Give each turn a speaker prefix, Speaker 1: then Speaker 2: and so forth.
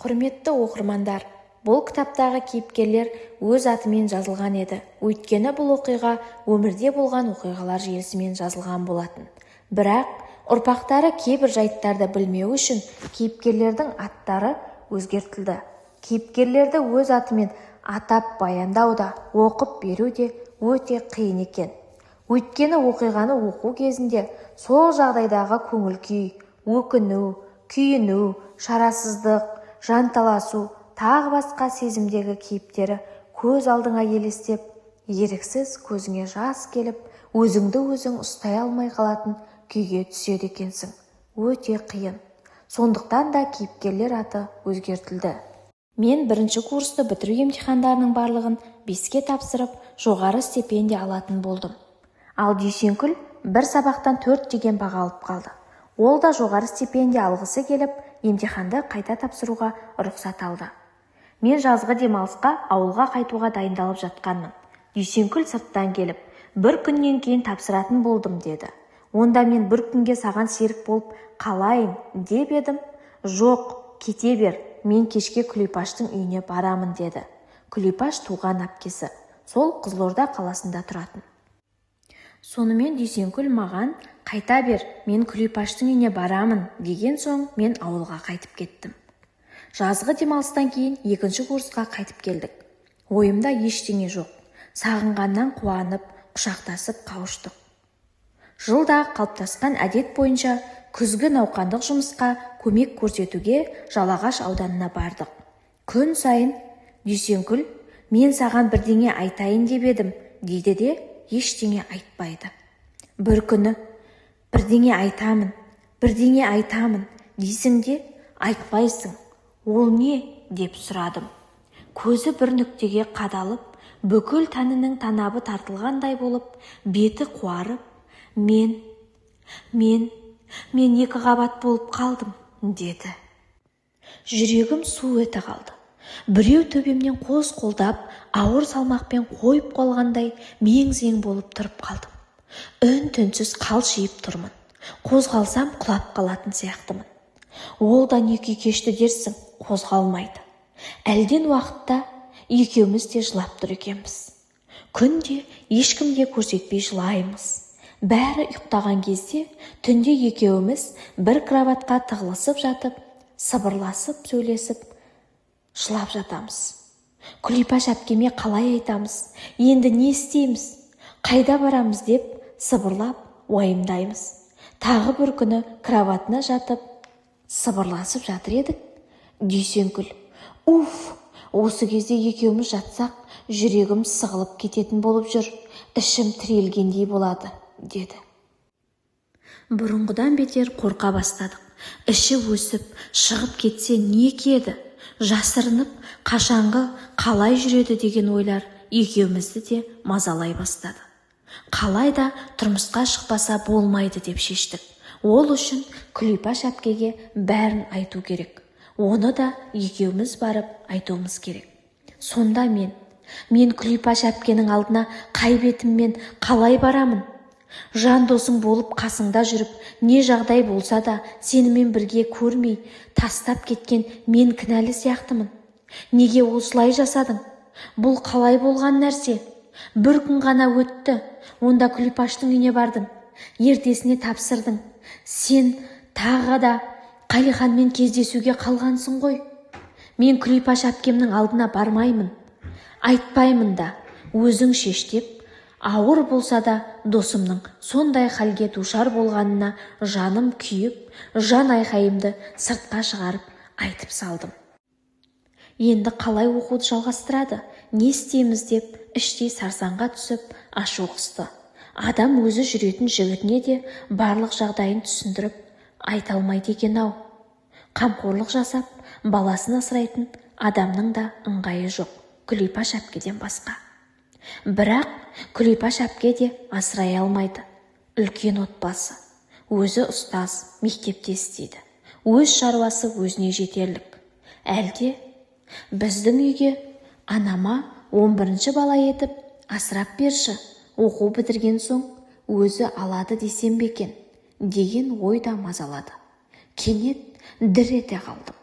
Speaker 1: Құрметті оқырмандар, бұл кітаптағы кейіпкерлер өз атымен жазылған еді. Өйткені бұл оқиға өмірде болған оқиғалар желісімен жазылған болатын. Бірақ ұрпақтары кейбір жайттарды білмеуі үшін кейіпкерлердің аттары өзгертілді. Кейіпкерлерді өз атымен атап баяндау да, оқып беру де өте қиын екен. Өйткені оқиғаны оқу кезінде сол жағдайдағы көңіл-күй, өкіну, күйіну, шарасыздық, жанталасу, тағы басқа сезімдегі кейіптері көз алдыңа елестеп, еріксіз көзіңе жас келіп, өзіңді өзің ұстай алмай қалатын күйге түседі екенсің. Өте қиын. Сондықтан да кейіпкерлер аты өзгертілді. Мен бірінші курсты бітіру емтихандарының барлығын 5-ке тапсырып, жоғары стипендия алатын болдым. Ал Дүйсенкүл бір сабақтан 4 деген баға алып қалды. Ол да жоғары стипендия алғысы келіп, емтиханды қайта тапсыруға рұқсат алды. Мен жазғы демалысқа ауылға қайтуға дайындалып жатқанмын. Дүйсенкүл сырттан келіп, бір күннен кейін тапсыратын болдым деді. Онда мен бір күнге саған серік болып қалайын деп едім. Жоқ, кете бер, мен кешке Күлипаштың үйіне барамын деді. Күлипаш туған әпкесі, сол Қызылорда қаласында тұратын. Сонымен Дүйсенкүл маған қайта бер, мен Күлипаштың үйіне барамын деген соң мен ауылға қайтып кеттім. Жазғы демалыстан кейін екінші курсқа қайтып келдік. Ойымда ештеңе жоқ. Сағынғаннан қуанып, құшақтасып қауыштық. Жылда қалыптасқан әдет бойынша күзгі науқандық жұмысқа көмек көрсетуге Жалағаш ауданына бардық. Күн сайын Дүйсенкүл, мен саған бірдеңе айтайын деп едім, дейді де ештеңе айтпайды. Бір күні бірдеңе айтамын, бірдеңе айтамын дейсің де айтпайсың. Ол не деп сұрадым. Көзі бір нүктеге қадалып, бүкіл тәнінің танабы тартылғандай болып, беті қуарып, мен екі қабат болып қалдым, деді. Жүрегім су ете қалды. Біреу төбемнен қос қолдап, ауыр салмақпен қойып қалғандай мең-зең болып тұрып қалдым. Үн-түнсіз қалшиып тұрмын. Қозғалсам құлап қалатын сияқтымын. Ол да не күй кешті дерсің, қозғалмайды. Әлден уақытта екеуміз де жылап тұр екенбіз. Күнде ешкімге көрсетпей жылаймыз. Бәрі ұйықтаған кезде түнде екеуміз бір кроватқа тығылысып жатып, сыбырласып сөйлесіп, жылап жатамыз. Күлипаш әпкеме қалай айтамыз, енді не істейміз, қайда барамыз деп сыбырлап уайымдаймыз. Тағы бір күні кроватына жатып, сыбырласып жатыр едік. Дүйсенкүл, уф, осы кезде екеуміз жатсақ, жүрегім сығылып кететін болып жүр, ішім тірелгендей болады, деді. Бұрынғыдан бетер қорқа бастадық. Іші өсіп, шығып кетсе не кеді? Жасырынып, қашанғы қалай жүреді деген ойлар екеумізді де мазалай бастады. Қалай да тұрмысқа шықпаса болмайды деп шештік. Ол үшін Күлипаш әпкеге бәрін айту керек. Оны да екеуміз барып айтуымыз керек. Сонда мен Күлипаш әпкенің алдына қай бетіммен қалай барамын? Жан досың болып қасыңда жүріп, не жағдай болса да сенімен бірге көрмей, тастап кеткен мен кінәлі сияқтымын. Неге осылай жасадың? Бұл қалай болған нәрсе? Бір күн ғана өтті, онда Күлипаштың үйіне бардың, ертесіне тапсырдың. Сен тағы да Қалиханмен кездесуге қалғансың ғой. Мен Күлипаш әпкемнің алдына бармаймын, айтпаймын да, өзің шеш деп, ауыр болса да досымның сондай халге душар болғанына жаным күйіп, жан айқайымды сыртқа шығарып айтып салдым. Енді қалай оқуды жалғастырады, не істейміз деп іштей сарсаңға түсіп, ашу қысты. Адам өзі жүретін жігітіне де барлық жағдайын түсіндіріп айта алмайды екен-ау. Қамқорлық жасап, баласын асырайтын адамның да ыңғайы жоқ, Күлипаш әпкеден басқа. Бірақ Күлипаш әпке де асырай алмайды. Үлкен отбасы, өзі ұстаз, мектепте істейді. Өз шаруасы өзіне жетерлік. Әлде біздің үйге анама 11-ші бала етіп асырап берші, оқу бітірген соң өзі алады десем бе екен деген ой да мазалады. Кенет дір ете қалдым.